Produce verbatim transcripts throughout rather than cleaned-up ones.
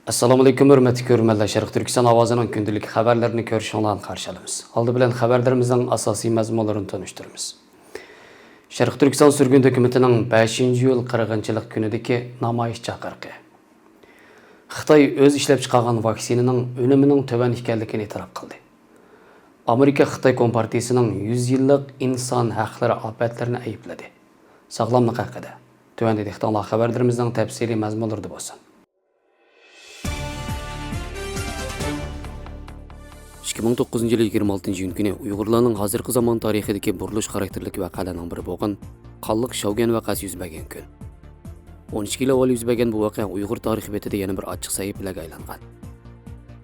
ئەسسالامۇئەلەيكۇم، ھۆرمەتلىك كۆرۈرمەنلەر، شەرقىي تۈركىستان ئاۋازىنىڭ كۈندىلىك خەۋەرلىرىنى كۆرۈشۈڭلارنى قارشى ئالىمىز. ئالدى بىلەن خەۋەرلىرىمىزنىڭ ئاساسىي مەزمۇنلىرىنى تونۇشتۇرىمىز. شەرقىي تۈركىستان سۈرگۈن ھۆكۈمىتىنىڭ بەشىنچى ئىيۇل قىرغىنچىلىق كۈنىدىكى نامايىش چاقىرىقى. خىتاي ئۆز ئىشلەپچىقارغان ۋاكسىنىنىڭ ئۈنۈمىنىڭ تۆۋەن ئىكەنلىكىنى ئېتىراپ قىلدى. ئامېرىكا خىتاي كومپارتىيىسىنىڭ يۈز يىللىق ئىنسان ھەقلىرى ئاپەتلىرىنى ئەيىبلىدى. ساغلاملىق ھەققىدە. تۆۋەندە دىققىتىڭلار خەۋەرلىرىمىزنىڭ تەپسىلىي مەزمۇنلىرىدا بولسۇن. ئىككى مىڭ توققۇزىنچى يىلى يىگىرمە ئالتىنچى ئىيۇن كۈنى ئۇيغۇرلارنىڭ ھازىرقى زامان تارىخىدىكى بۇرۇلۇش خاراكتېرلىك ۋەقەلەرنىڭ بىرى بولغان قانلىق شاۋگۈەن ۋەقەسى يۈز بەرگەن كۈن. ئون ئىككى يىل ئاۋۋال يۈز بەرگەن بۇ ۋەقە ئۇيغۇر تارىخى بېتىدە يەنە بىر ئاچچىق سەھىپىلەرگە ئايلانغان.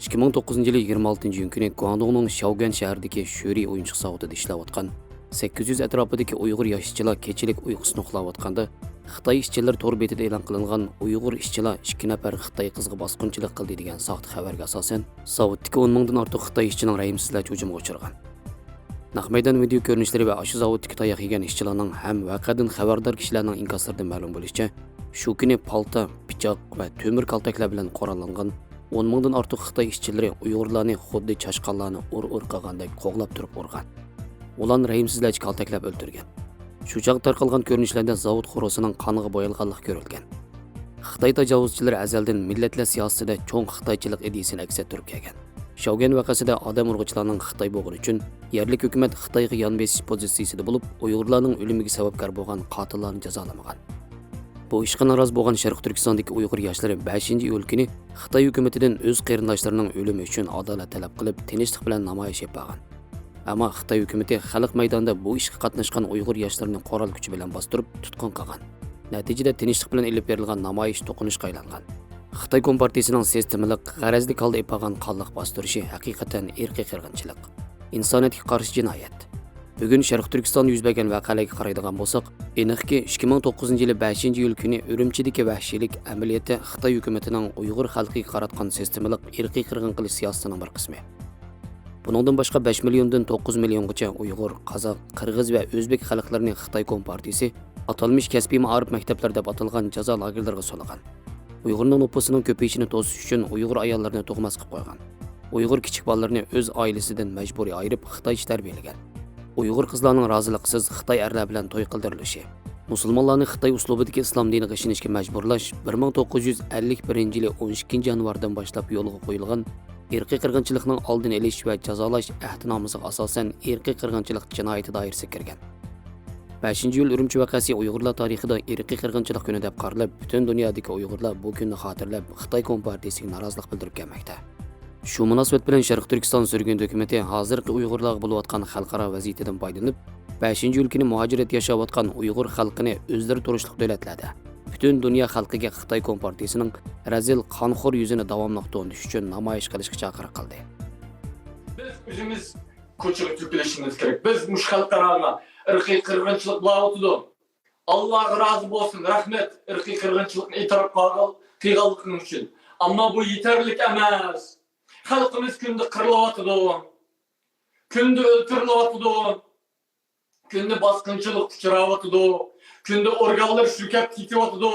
ئىككى مىڭ توققۇزىنچى يىلى يىگىرمە ئالتىنچى ئىيۇن كۈنى گۇاڭدۇڭنىڭ شاۋگۈەن شەھىرىدىكى شۆرى ئويۇنچۇق زاۋۇتىدا ئىشلەۋاتقان سەككىز يۈز ئەتراپىدىكى ئۇيغۇر ياش ئىشچىلار كېچىلىك ئۇيقۇسىنى ئۇخلاۋاتقاندا، خىتاي ئىشچىلىرى تور بېتىدە ئېلان قىلىنغان ئۇيغۇر ئىشچىلار ئىككى نەپەر خىتاي قىزىغا باسقۇنچىلىق قىلدى دېگەن ساختا خەۋەرگە ئاساسەن، زاۋۇتتىكى ئون مىڭدىن ئارتۇق خىتاي ئىشچىنىڭ رەھىمسىزلەرچە ھۇجۇمغا ئۇچرىغان. نەق مەيدان ۋىدېئو كۆرۈنۈشلىرى ۋە ئاشۇ زاۋۇتتىكى تاياق يېگەن ئىشچىلارنىڭ ھەم ۋەقەدىن خەۋەردار كىشىلەرنىڭ ئىنكاسلىرىدىن مەلۇم بولۇشىچە، شۇ كۈنى پالتا، پىچاق ۋە تۆمۈر كالتەكلەر بىلەن قوراللانغان ئون مىڭدىن ئارتۇق خىتاي ئىشچىلىرى ئۇيغۇرلارنى خۇددى چاشقانلارنى ئۇر-ئۇر قىلغاندەك قوغلاپ تۇرۇپ ئۇرغان. ئۇلارنى رەھىمسىزلەرچە كالتەكلەپ ئۆلتۈرگەن. شۇ چاغدا تارقالغان كۆرۈنۈشلەردە زاۋۇت قورۇسىنىڭ قانغا بويالغانلىقى كۆرۈلگەن. خىتاي تاجاۋۇزچىلىرى ئەزەلدىن مىللەتلەر سىياسىتىدە چوڭ خىتايچىلىق ئىدىيىسىنى ئەكس ئەتتۈرۈپ كەلگەن. شاۋگۈەن ۋەقەسىدە ئادەم ئۇرغۇچىلارنىڭ خىتاي بولغىنى ئۈچۈن، يەرلىك ھۆكۈمەت خىتايغا يان بېسىش پوزىتسىيىسىدە بولۇپ، ئۇيغۇرلارنىڭ ئۆلۈمىگە سەۋەبكار بولغان قاتىللارنى جازالىمىغان. بۇ ئىشقا نارازى بولغان شەرقىي تۈركىستاندىكى ئۇيغۇر ياشلىرى بەشىنچى ئىيۇل كۈنى خىتاي ھۆكۈمىتىدىن ئۆز قېرىنداشلىرىنىڭ ئۆلۈمى ئۈچۈن ئادالەت تەلەپ قىلىپ، تىنچلىق بىلەن نامايىش ئېلىپ بارغان. ئەمما خىتاي ھۆكۈمىتى خەلق مەيدانىدا بۇ ئىشقا قاتناشقان ئۇيغۇر ياشلىرىنى قورال كۈچى بىلەن باستۇرۇپ تۇتقۇن قىلغان. نەتىجىدە تىنچلىق بىلەن ئېلىپ بېرىلغان نامايىش توقۇنۇشقا ئايلانغان. خىتاي كومپارتىيىسىنىڭ سىستېمىلىق، غەرەزلىك ھالدا ئېلىپ بارغان قانلىق باستۇرۇشى ھەقىقەتەن ئىرقىي قىرغىنچىلىق، ئىنسانىيەتكە قارشى جىنايەت. بۈگۈن شەرقىي تۈركىستاندا يۈز بەرگەن ۋەقەلەرگە قارايدىغان بولساق، ئېنىقكى، ئىككى مىڭ توققۇزىنچى يىلى بەشىنچى ئىيۇل كۈنى ئۈرۈمچىدىكى ۋەھشىيلىك ئەمەلىيىتى خىتاي ھۆكۈمىتىنىڭ ئۇيغۇر خەلقىگە قاراتقان سىستېمىلىق ئىرقىي قىرغىن قىلىش سىياسىتىنىڭ بىر قىسمى. بۇنىڭدىن باشقا، بەش مىليوندىن توققۇز مىليونغىچە ئۇيغۇر، قازاق، قىرغىز ۋە ئۆزبېك خەلقلىرىنى خىتاي كومپارتىيىسى ئاتالمىش كەسپىي مائارىپ مەكتەپلىرى دەپ ئاتالغان جازا لاگېرلىرىغا سولىغان. ئۇيغۇرنىڭ نوپۇسىنىڭ كۆپىيىشىنى توسۇش ئۈچۈن ئۇيغۇر ئاياللىرىنى تۇغماس قىلىپ قويغان. ئۇيغۇر كىچىك بالىلىرىنى ئۆز ئائىلىسىدىن مەجبۇرىي ئايرىپ، خىتايچە تەربىيەلىگەن. ئۇيغۇر قىزلارنىڭ رازىلىقىسىز خىتاي ئەرلەر بىلەن توي قىلدۇرۇلۇشى، مۇسۇلمانلارنى خىتاي ئۇسلۇبىدىكى ئىسلام دىنىغا ئىشىنىشكە مەجبۇرلاش بىر مىڭ توققۇز يۈز ئەللىك بىرىنچى يىلى ئون ئىككىنچى يانۋاردىن باشلاپ يولغا قويۇلغان ئىرقىي قىرغىنچىلىقنىڭ ئالدىنى ئېلىش ۋە جازالاش ئەھدىنامىسىغا ئاساسەن ئىرقىي قىرغىنچىلىق جىنايىتى دائىرىسىگە كىرگەن. بەشىنچى ئىيۇل ئۈرۈمچى ۋەقەسى ئۇيغۇرلار تارىخىدا ئىرقىي قىرغىنچىلىق كۈنى دەپ قارىلىپ، پۈتۈن دۇنيادىكى ئۇيغۇرلار بۇ كۈننى خاتىرىلەپ، خىتاي كومپارتىيىسىگە نارازىلىق بىلدۈرۈپ كەلمەكتە. شۇ مۇناسىۋەت بىلەن شەرقىي تۈركىستان سۈرگۈن ھۆكۈمىتى ھازىرقى ئۇيغۇرلارغا بولۇۋاتقان خەلقئارا ۋەزىيىتىدىن پايدىلىنىپ، بەشىنچى ئىيۇل كۈنى مۇھاجىرەتتە ياشاۋاتقان ئۇيغۇر خەلقىنى ئۆزلىرى تۇرۇشلۇق دۆلەتلەردە، پۈتۈن دۇنيا خەلقىگە خىتاي كومپارتىيىسىنىڭ رەزىل، قانخور يۈزىنى داۋاملىق تونۇتۇش ئۈچۈن نامايىش قىلىشقا چاقىرىق قىلدى. بىز ئۆزىمىز كوچىغا تۆكۈلۈشىمىز كېرەك. بىز مۇشۇ خەلقئاراغا ئىرقىي قىرغىنچىلىق بولاۋاتىدۇ. ئاللاغا رازى بولسۇن، رەھمەت، ئىرقىي قىرغىنچىلىقنى ئېتىراپ قىلغان-، قىلغانلىقىڭ ئۈچۈن. ئەمما بۇ يېتەرلىك ئەمەس. خەلقىمىز كۈندە قىرىلىۋاتىدۇ. كۈندە ئۆلتۈرۈلۈۋاتىدۇ. كۈندە باسقۇنچىلىققا ئۇچراۋاتىدۇ. كۈندە ئورگانلىرى شۈركەپ كېتىۋاتىدۇ.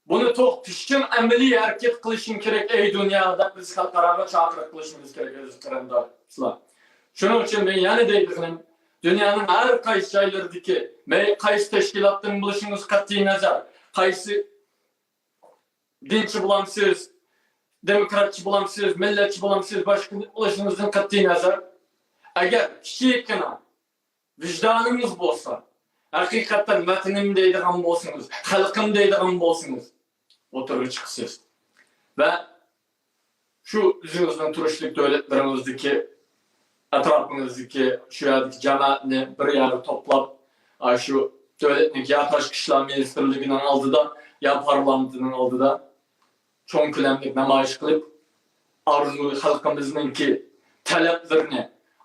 بۇنى توختىتىش ئۈچۈن ئەمەلىي ھەرىكەت قىلىشىڭ كېرەك، ئەي دۇنيا، دەپ بىز خەلقئاراغا چاقىرىق قىلىشىمىز كېرەك، ئەزىز قېرىنداشلار. شۇنىڭ ئۈچۈن مەن يەنە دەيدىغىنىم، دۇنيانىڭ ھەر قايسى جايلىرىدىكى، مەيلى قەيسى تەشكىلاتتىن بولۇشىڭىز قەتئىي نەزەر، قايسى دىنچى بولامسىز، دېموكراتچى بولامسىز، مىللەتچى بولامسىز، باشقا بولۇشىڭىزدىن قەتئىي نەزەر، ئەگەر كىچىككىنە ۋىجدانىڭىز بولسا، ھەقىقەتەن ۋەتىنىم دەيدىغان بولسىڭىز، خەلقىم دەيدىغان بولسىڭىز، ئوتتۇرىغا چىقىسىز. ۋە شۇ ئۆزىڭىزنىڭ تۇرۇشلۇق دۆلەتلىرىڭىزدىكى، ئەتراپىڭىزدىكى شۇ يەردىكى جامائەتنى بىر يەرگە توپلاپ، ئا، شۇ دۆلەتنىڭ يا تاشقى ئىشلار مىنىستىرلىكىنىڭ ئالدىدا، يا پارلامېنتىنىڭ ئالدىدا چوڭ كۆلەملىك نامايىش قىلىپ، ئارزۇ، خەلقىمىزنىڭكى تەلەپلىرىنى،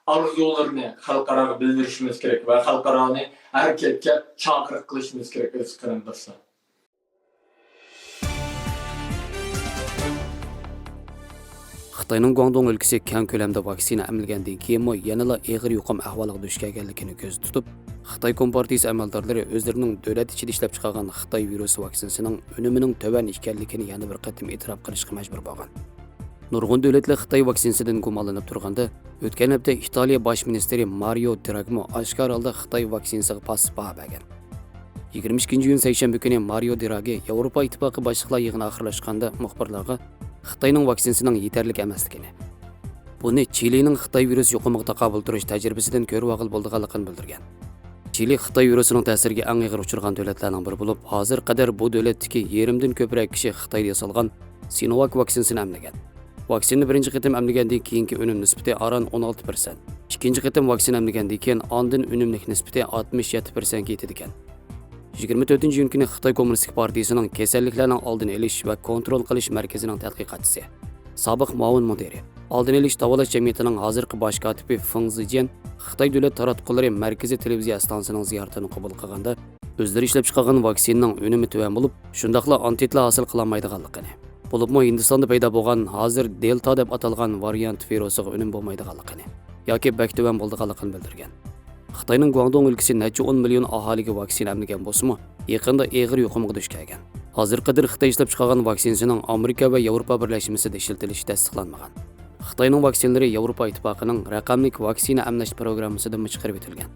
ئارزۇلىرىنى خەلقئاراغا بىلدۈرۈشىمىز كېرەك ۋە خەلقئارانى ھەرىكەتكە چاقىرىق قىلىشىمىز كېرەك، ئەزىز قېرىنداشلار. خىتاينىڭ گۇاڭدۇڭ ئۆلكىسى كەڭ كۆلەمدە ۋاكسىنا ئەملىگەندىن كېيىنمۇ يەنىلا ئېغىر يۇقۇم ئەھۋالىغا دۇچ كەلگەنلىكىنى كۆزدە تۇتۇپ، خىتاي كومپارتىيىسى ئەمەلدارلىرى ئۆزلىرىنىڭ دۆلەت ئىچىدە ئىشلەپچىقارغان خىتاي ۋىرۇسى ۋاكسىنىسىنىڭ ئۈنۈمىنىڭ تۆۋەن ئىكەنلىكىنى يەنە بىر قېتىم ئېتىراپ قىلىشقا مەجبۇر بولغان. نۇرغۇن دۆلەتلەر خىتاي ۋاكسىنىسىدىن گۇمانلىنىپ تۇرغاندا، ئۆتكەن ھەپتە ئىتالىيە باش مىنىستىرى مارىيو دراگمۇ ئاشكارا ھالدا خىتاي ۋاكسىنىسىغا پاسسىپ باھا بەرگەن. يىگىرمە ئىككىنچى ئىيۇن سەيشەنبە كۈنى مارىيو دراگى ياۋروپا ئىتتىپاقى باشلىقلار يىغىنى ئاخىرلاشقاندا مۇخبىرلارغا خىتاينىڭ ۋاكسىنىسىنىڭ يېتەرلىك ئەمەسلىكىنى، بۇنى چىلىنىڭ خىتاي ۋىرۇسى يۇقۇمىغا تاقابىل تۇرۇش تەجرىبىسىدىن كۆرۈۋالغىلى بولىدىغانلىقىنى بىلدۈرگەن. چىلى خىتاي ۋىرۇسىنىڭ تەسىرىگە ئەڭ ئېغىر ئۇچرىغان دۆلەتلەرنىڭ بىرى بولۇپ، ھازىرغا قەدەر بۇ دۆلەتتىكى يېرىمدىن كۆپرەك كىشى خىتايدا ياسالغان سىنوۋاك ۋاكسىنىسىنى ئەملىگەن. ۋاكسىنىنى بىرىنچى قېتىم ئەملىگەندىن كېيىنكى ئۈنۈم نىسبىتى ئاران ئون ئالتە پىرسەنت، ئىككىنچى قېتىم ۋاكسىنا ئەملىگەندىن كېيىن ئاندىن ئۈنۈملۈك نىسبىتى ئاتمىش يەتتە پىرسەنتكە يېتىدىكەن. يىگىرمە تۆتىنچى ئىيۇن كۈنى خىتاي كوممۇنىستىك پارتىيىسىنىڭ كېسەللىكلەرنىڭ ئالدىنى ئېلىش ۋە كونترول قىلىش مەركىزىنىڭ تەتقىقاتچىسى، سابىق مۇئاۋىن مۇدىرى، ئالدىنى ئېلىش داۋالاش جەمئىيىتىنىڭ ھازىرقى باش كاتىپى فېڭ زىجيەن خىتاي دۆلەت تاراتقۇلىرى مەركىزىي تېلېۋىزىيە ئىستانسىسىنىڭ زىيارىتىنى قوبۇل قىلغاندا، ئۆزلىرى ئىشلەپچىقارغان ۋاكسىنىنىڭ ئۈنۈمى تۆۋەن بولۇپ، شۇنداقلا ئانتىتلا ھاسىل قىلالمايدىغانلىقىنى، بولۇپمۇ ھىندىستاندا پەيدا بولغان ھازىر دېلتا دەپ ئاتالغان ۋارىيانت ۋىرۇسىغا ئۈنۈم بولمايدىغانلىقىنى ياكى بەك تۆۋەن بولىدىغانلىقىنى بىلدۈرگەن. خىتاينىڭ گۇاڭدۇڭ ئۆلكىسى نەچچە ئون مىليون ئاھالىگە ۋاكسىنا ئەملىگەن بولسىمۇ، يېقىندا ئېغىر يۇقۇمغا دۇچ كەلگەن. ھازىرغا قەدەر خىتاي ئىشلەپچىقارغان ۋاكسىنىسىنىڭ ئامېرىكا ۋە ياۋروپا بىرلەشمىسىدە ئىشلىتىلىشى تەستىقلانمىغان. خىتاينىڭ ۋاكسىنىلىرى ياۋروپا ئىتتىپاقىنىڭ رەقەملىك ۋاكسىنا ئەملەش پروگراممىسىدىنمۇ چىقىرىۋېتىلگەن.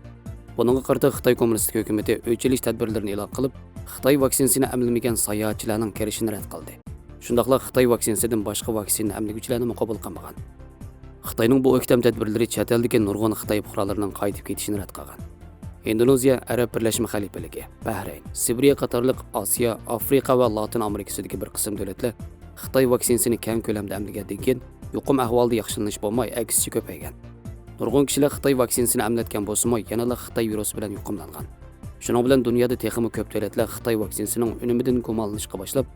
بۇنىڭغا قارىتا خىتاي كوممۇنىستىك ھۆكۈمىتى ئۆچ ئېلىش تەدبىرلىرىنى ئېلان قىلىپ، خىتاي ۋاكسىنىسىنى ئەملىمىگەن ساياھەتچىلەرنىڭ كىرىشىنى رەت قىلدى. شۇنداقلا خىتاي ۋاكسىنىسىدىن باشقا ۋاكسىنا ئەملىگۈچىلەرنىمۇ قوبۇل قىلمىغان. خىتاينىڭ بۇ ئۆكتەم تەدبىرلىرى چەت ئەلدىكى نۇرغۇن خىتاي پۇقرالىرىنىڭ قايتىپ كېتىشىنى رەت قىلغان. ئىندونېزىيە، ئەرەب بىرلەشمە خەلىپىلىكى، بەھرەين، سىبىرىيە قاتارلىق ئاسىيا، ئافرىقا ۋە لاتىن ئامېرىكىسىدىكى بىر قىسىم دۆلەتلەر خىتاي ۋاكسىنىسىنى كەڭ كۆلەمدە ئەملىگەندىن كېيىن، يۇقۇم ئەھۋالىدا ياخشىلىنىش بولماي، ئەكسىچە كۆپەيگەن. نۇرغۇن كىشىلەر خىتاي ۋاكسىنىسىنى ئەملەتكەن بولسىمۇ، يەنىلا خىتاي ۋىرۇسى بىلەن يۇقۇملانغان. شۇنىڭ بىلەن دۇنيادا تېخىمۇ كۆپ دۆلەتلەر خىتاي ۋاكسىنىسىنىڭ ئۈنۈمىدىن گۇمانلىنىشقا باشلاپ،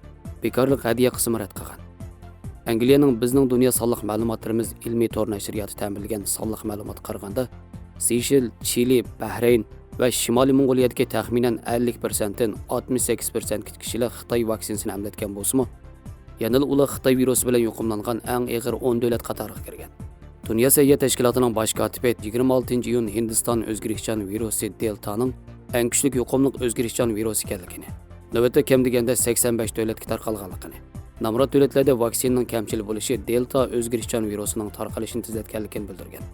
بىكارلىق ھەدىيە قىلسىمۇ رەت قىلغان. ئەنگلىيەنىڭ بىزنىڭ دۇنيا سانلىق مەلۇماتلىرىمىز ئىلمىي تور نەشرىياتى تەمىنلىگەن سانلىق مەلۇماتقا قارىغاندا، سېشېل، چىلى، بەھرەين ۋە شىمالىي موڭغۇلىيەدىكى تەخمىنەن ئەللىك پىرسەنتتىن ئاتمىش سەككىز پىرسەنتكىچە كىشىلەر خىتاي ۋاكسىنىسىنى ئەملەتكەن بولسىمۇ، يەنىلا ئۇلار خىتاي ۋىرۇسى بىلەن يۇقۇملانغان ئەڭ ئېغىر ئون دۆلەت قاتارىغا كىرگەن. دۇنيا سەھىيە تەشكىلاتىنىڭ باش كاتىپى يىگىرمە ئالتىنچى ئىيۇن ھىندىستان ئۆزگىرىشچان ۋىرۇسى دېلتانىڭ ئەڭ كۈچلۈك يۇقۇملۇق ئۆزگىرىشچان ۋىرۇسى ئىكەنلىكىنى، نۆۋەتتە كەم دېگەندە سەكسەن بەش دۆلەتكە تارقالغانلىقىنى، نامرات دۆلەتلەردە ۋاكسىنىنىڭ كەمچىل بولۇشى دېلتا ئۆزگىرىشچان ۋىرۇسىنىڭ تارقىلىشىنى تېزلەتكەنلىكىنى بىلدۈرگەن.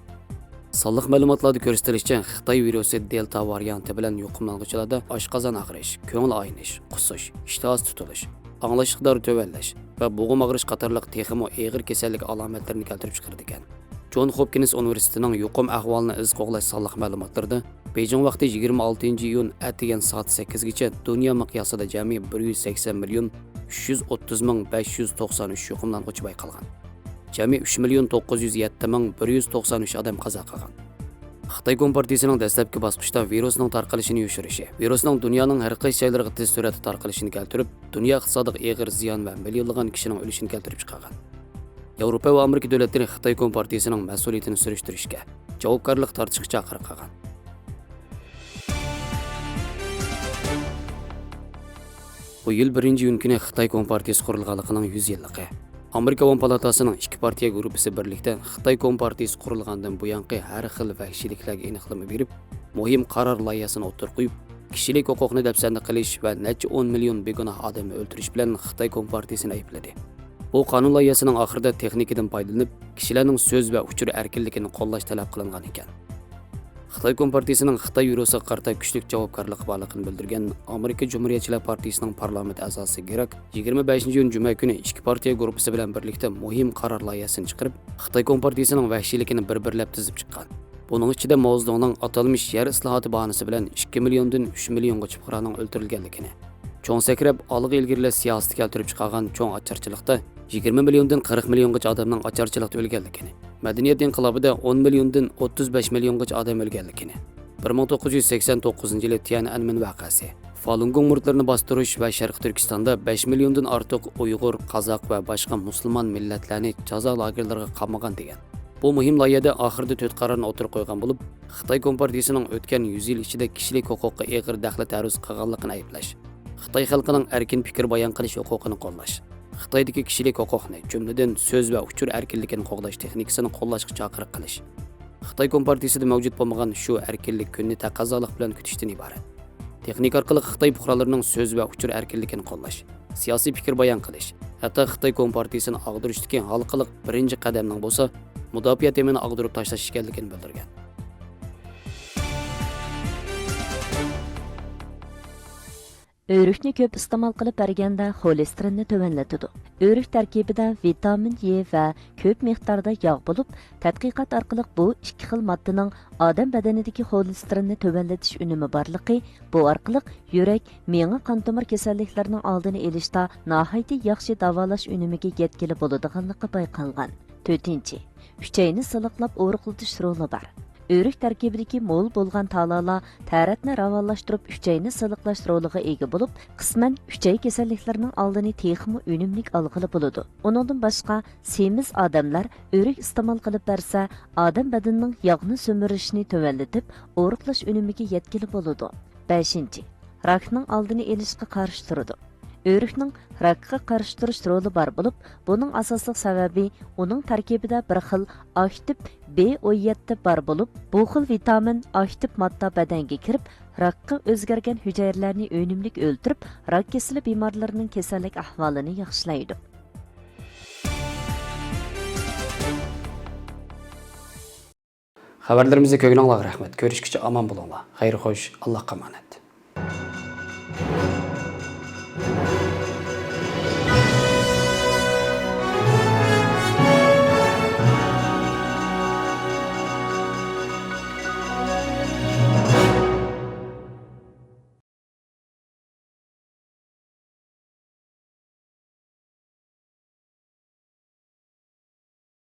سانلىق مەلۇماتلاردا كۆرسىتىلىشىچە، خىتاي ۋىرۇسى دېلتا ۋارىيانتى بىلەن يۇقۇملانغۇچىلاردا ئاشقازان ئاغرىش، كۆڭۈل ئاينىش، قۇسۇش، ئىشتىھاسى تۇتۇلۇش، ئاڭلاش ئىقتىدارى تۆۋەنلەش ۋە بوغۇم ئاغرىش قاتارلىق تېخىمۇ ئېغىر كېسەللىك ئالامەتلىرىنى كەلتۈرۈپ چىقىرىدىكەن. جون خوپكىنس ئۇنىۋېرسىتېتىنىڭ يۇقۇم ئەھۋالىنى ئىز قوغلاش سانلىق مەلۇماتلىرىدا، بېيجىڭ ۋاقتى يىگىرمە ئالتىنچى ئىيۇن ئەتىگەن سائەت سەككىزگىچە دۇنيا مىقياسىدا جەمئىي بىر يۈز سەكسەن مىليون ئۈچ يۈز ئوتتۇز مىڭ بەش يۈز توقسان ئۈچ يۇقۇملانغۇچى بايقالغان. جەمئىي ئۈچ مىليون توققۇز يۈز يەتتە مىڭ بىر يۈز توقسان ئۈچ ئادەم قازا قىلغان. خىتاي كومپارتىيىسىنىڭ دەسلەپكى باسقۇچتا ۋىرۇسنىڭ تارقىلىشىنى يوشۇرۇشى، ۋىرۇسنىڭ دۇنيانىڭ ھەر قايسى جايلىرىغا تېز سۈرئەتتە تارقىلىشىنى كەلتۈرۈپ، دۇنيا ئىقتىسادىغا ئېغىر زىيان ۋە مىليونلىغان كىشىنىڭ ئۆلۈشىنى كەلتۈرۈپ چىقارغان. ياۋروپا ۋە ئامېرىكا دۆلەتلىرى خىتاي كومپارتىيىسىنىڭ مەسئۇلىيىتىنى سۈرۈشتۈرۈشكە، جاۋابكارلىق تارتىشقا چاقىرىق قىلغان. بۇ يىل بىرىنچى ئىيۇن كۈنى خىتاي كومپارتىيىسى قۇرۇلغانلىقىنىڭ يۈز يىللىقى. ئامېرىكا ئومۇمىي پالاتاسىنىڭ ئىككى پارتىيە گۇرۇپپىسى بىرلىكتە خىتاي كومپارتىيىسى قۇرۇلغاندىن بۇيانقى ھەر خىل ۋەھشىيلىكلەرگە ئېنىقلىما بېرىپ، مۇھىم قارار لايىھەسىنى ئوتتۇرىغا قويۇپ، كىشىلىك ھوقۇقنى دەپسەندە قىلىش ۋە نەچچە ئون مىليون بىگۇناھ ئادەمنى ئۆلتۈرۈش بىلەن خىتاي كومپارتىيىسىنى ئەيىبلىدى. بۇ قانۇن لايىھەسىنىڭ ئاخىرىدا تېخنىكىدىن پايدىلىنىپ، كىشىلەرنىڭ سۆز ۋە ئۇچۇر ئەركىنلىكىنى قوللاش تەلەپ قىلىنغان ئىكەن. خىتاي كومپارتىيىسىنىڭ خىتاي ۋىرۇسىغا قارىتا كۈچلۈك جاۋابكارلىقى بارلىقىنى بىلدۈرگەن ئامېرىكا جۇمھۇرىيەتچىلەر پارتىيىسىنىڭ پارلامېنت ئەزاسى گېراك يىگىرمە بەشىنچى ئىيۇن جۈمە كۈنى ئىككى پارتىيە گۇرۇپپىسى بىلەن بىرلىكتە مۇھىم قارار لايىھەسىنى چىقىرىپ، خىتاي كومپارتىيىسىنىڭ ۋەھشىيلىكىنى بىر-بىرلەپ تىزىپ چىققان. بۇنىڭ ئىچىدە ماۋزېدۇڭنىڭ ئاتالمىش يەر ئىسلاھاتى باھانىسى بىلەن ئىككى مىليوندىن ئۈچ مىليونغىچە پۇقرانىڭ ئۆلتۈرۈلگەنلىكىنى، چوڭ سەكرەپ ئالغا ئىلگىرىلەش سىياسىتى كەلتۈرۈپ چىقارغان چوڭ ئاچارچىلىقتا يىگىرمە مىليوندىن قىرىق مىليونغىچە ئادەمنىڭ ئاچارچىلىقتا ئۆلگەنلىكىنى، مەدەنىيەت ئىنقىلابىدا ئون مىليوندىن ئوتتۇز بەش مىليونغىچە ئادەم ئۆلگەنلىكىنى، بىر مىڭ توققۇز يۈز سەكسەن توققۇزىنچى يىلى تيەنئەنمېن ۋەقەسى، فالۇنگوڭ مۇرىتلىرىنى باستۇرۇش ۋە شەرقىي تۈركىستاندا بەش مىليوندىن ئارتۇق ئۇيغۇر، قازاق ۋە باشقا مۇسۇلمان مىللەتلەرنى جازا لاگېرلىرىغا قامىغان دېگەن. بۇ مۇھىم لايىھەدە ئاخىرىدا تۆت قارارنى ئوتتۇرىغا قويغان بولۇپ، خىتاي كومپارتىيىسىنىڭ ئۆتكەن يۈز يىل ئىچىدە كىشىلىك ھوقۇققا ئېغىر دەخلى تەرۇز قىلغانلىقىنى ئەيىبلەش، خىتاي خەلقىنىڭ ئەركىن پىكىر بايان قىلىش ھوقۇقىنى قوللاش، خىتايدىكى كىشىلىك ھوقۇقنى، جۈملىدىن سۆز ۋە ئۇچۇر ئەركىنلىكىنى قوغداش تېخنىكىسىنى قوللاشقا چاقىرىق قىلىش، خىتاي كومپارتىيىسىدە مەۋجۇت بولمىغان شۇ ئەركىنلىك كۈنىنى تەقەززالىق بىلەن كۈتۈشتىن ئىبارەت. تېخنىكا ئارقىلىق خىتاي پۇقرالىرىنىڭ سۆز ۋە ئۇچۇر ئەركىنلىكىنى قوللاش، سىياسىي پىكىر بايان قىلىش، ھەتتا خىتاي كومپارتىيىسىنى ئاغدۇرۇشتىكى ھالقىلىق بىرىنچى قەدەمنىڭ بولسا مۇداپىئە تېمىنى ئاغدۇرۇپ تاشلاش ئىكەنلىكىنى بىلدۈرگەن. ئۆرۈكنى كۆپ ئىستېمال قىلىپ بەرگەندە خولېستېرىننى تۆۋەنلىتىدۇ. ئۆرۈك تەركىبىدە ۋىتامىن ئې ۋە كۆپ مىقداردا ياغ بولۇپ، تەتقىقات ئارقىلىق بۇ ئىككى خىل ماددىنىڭ ئادەم بەدىنىدىكى خولېستېرىننى تۆۋەنلىتىش ئۈنۈمى بارلىقى، بۇ ئارقىلىق يۈرەك، مېڭە، قان تومۇر كېسەللىكلىرىنىڭ ئالدىنى ئېلىشتا ناھايىتى ياخشى داۋالاش ئۈنۈمىگە يەتكىلى بولىدىغانلىقى بايقالغان. تۆتىنچى، ئۈچەينى سىلىقلاپ ئورۇقلىتىش رولى بار. ئۆرۈك تەركىبىدىكى مول بولغان تالالار تەرەتنى راۋانلاشتۇرۇپ، ئۈچەينى سىلىقلاش رولىغا ئىگە بولۇپ، قىسمەن ئۈچەي كېسەللىكلىرىنىڭ ئالدىنى تېخىمۇ ئۈنۈملۈك ئالغىلى بولىدۇ. ئۇنىڭدىن باشقا، سېمىز ئادەملەر ئۆرۈك ئىستېمال قىلىپ بەرسە، ئادەم بەدىنىنىڭ ياغنى سۈمۈرۈشىنى تۆۋەنلىتىپ، ئورۇقلاش ئۈنۈمىگە يەتكىلى بولىدۇ. بەشىنچى، راكنىڭ ئالدىنى ئېلىشقا قارشى تۇرىدۇ. ئۆرۈكنىڭ راكقا قارشى تۇرۇش رولى بار بولۇپ، بۇنىڭ ئاساسلىق سەۋەبى ئۇنىڭ تەركىبىدە بىر خىل ئاكتىپ بې ئون يەتتە بار بولۇپ، بۇ خىل ۋىتامىن ئاكتىپ ماددا بەدەنگە كىرىپ، راكقا ئۆزگەرگەن ھۈجەيرىلەرنى ئۈنۈملۈك ئۆلتۈرۈپ، راك كېسىلى بىمارلىرىنىڭ كېسەللىك ئەھۋالىنى ياخشىلايدۇ. خەۋەرلىرىمىزنى كۆرگىنىڭلارغا رەھمەت. كۆرۈشكىچە ئامان بولۇڭلار. خەير خوش، ئاللاھقا ئامانەت.